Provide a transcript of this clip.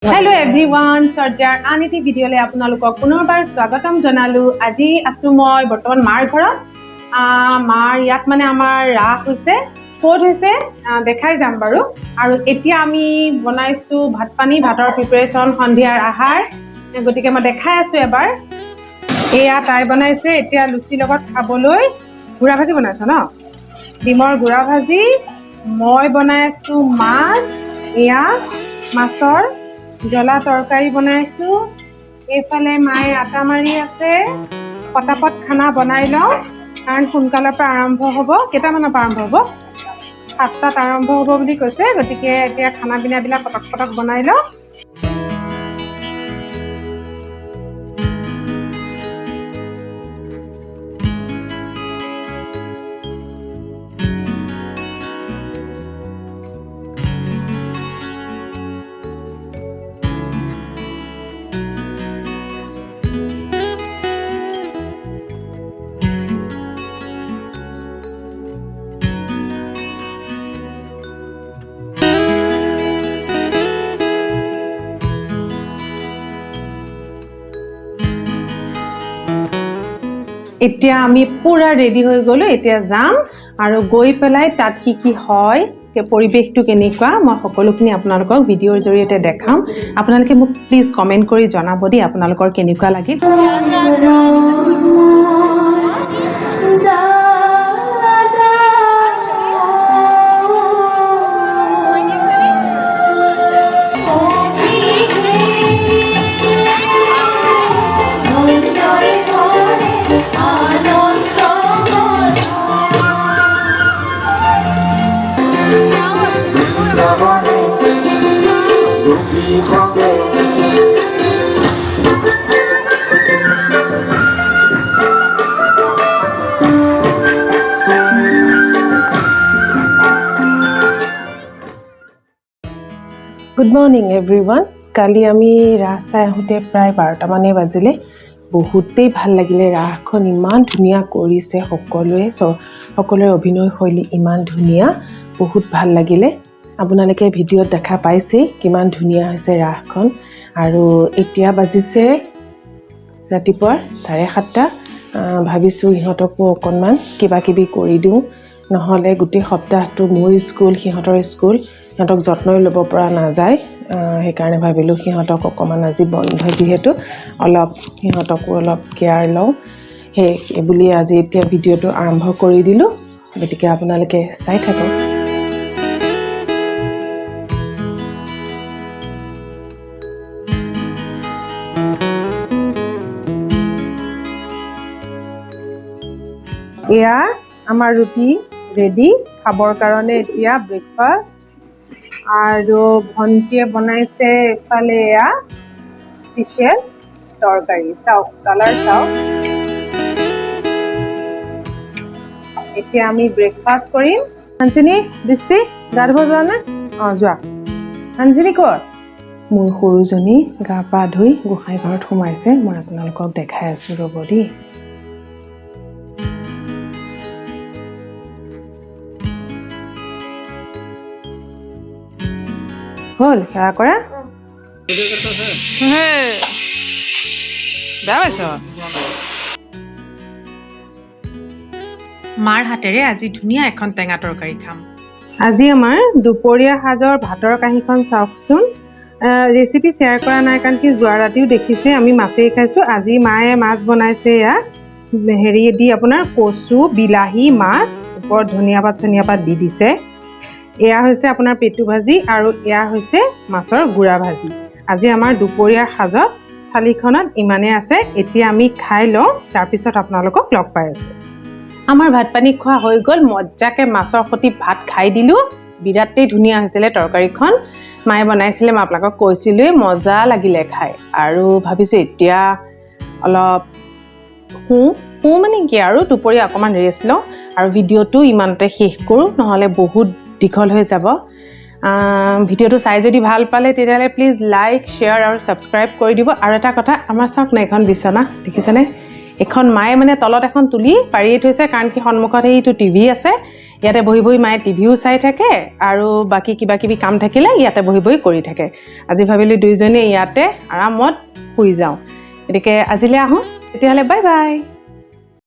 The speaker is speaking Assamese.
হেল্ল' এভৰিৱান, চৰ্যাৰ আন এটি ভিডিঅ'লৈ আপোনালোকক পুনৰবাৰ স্বাগতম জনালোঁ। আজি আছোঁ মই বৰ্তমান মাৰ ঘৰত। মাৰ ইয়াত মানে আমাৰ ৰাস হৈছে, ক'ত হৈছে দেখাই যাম বাৰু। আৰু এতিয়া আমি বনাইছোঁ ভাত পানী, ভাতৰ প্ৰিপেৰেশ্যন, সন্ধিয়াৰ আহাৰ। গতিকে মই দেখাই আছোঁ এবাৰ। এয়া তাই বনাইছে এতিয়া লুচিৰ লগত খাবলৈ গুড়া ভাজি বনাইছে ন, ডিমৰ গুড়া ভাজি। মই বনাই আছোঁ মাছ, এয়া মাছৰ জ্বলা তৰকাৰী বনাইছোঁ। এইফালে মায়ে আটা মাৰি আছে। পটাপট খানা বনাই লওঁ, কাৰণ সোনকালৰ পৰা আৰম্ভ হ'ব। কেইটামানৰ পৰা আৰম্ভ হ'ব? 7টাত আৰম্ভ হ'ব বুলি কৈছে। গতিকে এতিয়া খানা পিনাবিলাক পটক পটক বনাই লওঁ। এতিয়া আমি পূৰা ৰেডি হৈ গ'লোঁ, এতিয়া যাম আৰু গৈ পেলাই তাত কি কি হয়, পৰিৱেশটো কেনেকুৱা, মই সকলোখিনি আপোনালোকক ভিডিঅ'ৰ জৰিয়তে দেখাম। আপোনালোকে মোক প্লিজ কমেণ্ট কৰি জনাব দেই আপোনালোকৰ কেনেকুৱা লাগিল। Good morning everyone. কালি আমি ৰাস চাই আহোঁতে প্ৰায় 12টামানেই বাজিলে। বহুতেই ভাল লাগিলে, ৰাসখন ইমান ধুনীয়া কৰিছে সকলোৱে, সকলোৰে অভিনয় শৈলী ইমান ধুনীয়া, বহুত ভাল লাগিলে। আপোনালোকে ভিডিঅ'ত দেখা পাইছেই কিমান ধুনীয়া হৈছে ৰাসখন। আৰু এতিয়া বাজিছে ৰাতিপুৱাৰ 7:30। ভাবিছোঁ ইহঁতকো অকণমান কিবা কিবি কৰি দিওঁ, নহ'লে গোটেই সপ্তাহটো মোৰ স্কুল, সিহঁতৰ স্কুল, সিহঁতক যত্নই ল'ব পৰা নাযায়। সেইকাৰণে ভাবিলোঁ সিহঁতক অকণমান আজি বন্ধ যিহেতু অলপ সিহঁতকো অলপ কেয়াৰ লওঁ, সেই বুলি আজি এতিয়া ভিডিঅ'টো আৰম্ভ কৰি দিলোঁ। গতিকে আপোনালোকে চাই থাকক। এয়া আমাৰ ৰুটি ৰেডি খাবৰ কাৰণে এতিয়া ব্ৰেকফাষ্ট। আৰু ভণ্টিয়ে বনাইছে এইফালে এয়া স্পেচিয়েল তৰকাৰী। চাওক কালাৰ চাওক। এতিয়া আমি ব্ৰেকফাষ্ট কৰিম। হানচিনি, দৃষ্টি গা ধুব যোৱা নে? অঁ যোৱা। হানচিনি ক'ত? মোৰ সৰুজনী গা পা ধুই গোঁসাই ঘৰত সোমাইছে, মই আপোনালোকক দেখাই আছোঁ, ৰ'ব দেই। হ'ল সেৱা কৰা? বেয়া পাইছ? মাৰ হাতেৰে আজি ধুনীয়া এখন টেঙা তৰকাৰী খাম। আজি আমাৰ দুপৰীয়া সাজৰ ভাতৰ কাঁহীখন চাওকচোন। ৰেচিপি শ্বেয়াৰ কৰা নাই, কাৰণ কি যোৱা ৰাতিও দেখিছে আমি মাছেই খাইছোঁ। আজি মায়ে মাছ বনাইছে, এয়া হেৰি দি আপোনাৰ কচু, বিলাহী, মাছ, ওপৰত ধনিয়া পাত চনিয়া পাত দি দিছে। এয়া হৈছে আপোনাৰ পেটু ভাজি আৰু এয়া হৈছে মাছৰ গুড়া ভাজি। আজি আমাৰ দুপৰীয়াৰ সাজত থালিখনত ইমানেই আছে। এতিয়া আমি খাই লওঁ, তাৰপিছত আপোনালোকক লগ পাই আছোঁ। আমাৰ ভাত পানী খোৱা হৈ গ'ল, মজাকৈ মাছৰ সৈতে ভাত খাই দিলোঁ। বিৰাটেই ধুনীয়া হৈছিলে তৰকাৰীখন, মায়ে বনাইছিলে, মই আপোনালোকক কৈছিলোঁৱেই, মজা লাগিলে খাই। আৰু ভাবিছোঁ এতিয়া অলপ শুওঁ, শুওঁ মানে কি আৰু দুপৰীয়া অকণমান ৰেষ্ট লওঁ আৰু ভিডিঅ'টো ইমানতে শেষ কৰোঁ, নহ'লে বহুত দীঘল হৈ যাব। ভিডিঅ'টো চাই যদি ভাল পালে তেতিয়াহ'লে প্লিজ লাইক, শ্বেয়াৰ আৰু ছাবস্ক্ৰাইব কৰি দিব। আৰু এটা কথা, আমাৰ চাওক না এইখন বিচনা দেখিছেনে, এইখন মায়ে মানে তলত এখন তুলি পাৰিয়ে থৈছে, কাৰণ কি সন্মুখত সেইটো টিভি আছে। ইয়াতে বহি বহি মায়ে টিভিও চাই থাকে আৰু বাকী কিবা কিবি কাম থাকিলে ইয়াতে বহি বহি কৰি থাকে। আজি ভাবিলোঁ দুইজনীয়ে ইয়াতে আৰামত শুই যাওঁ। গতিকে আজিলৈ আহোঁ তেতিয়াহ'লে, বাই বাই।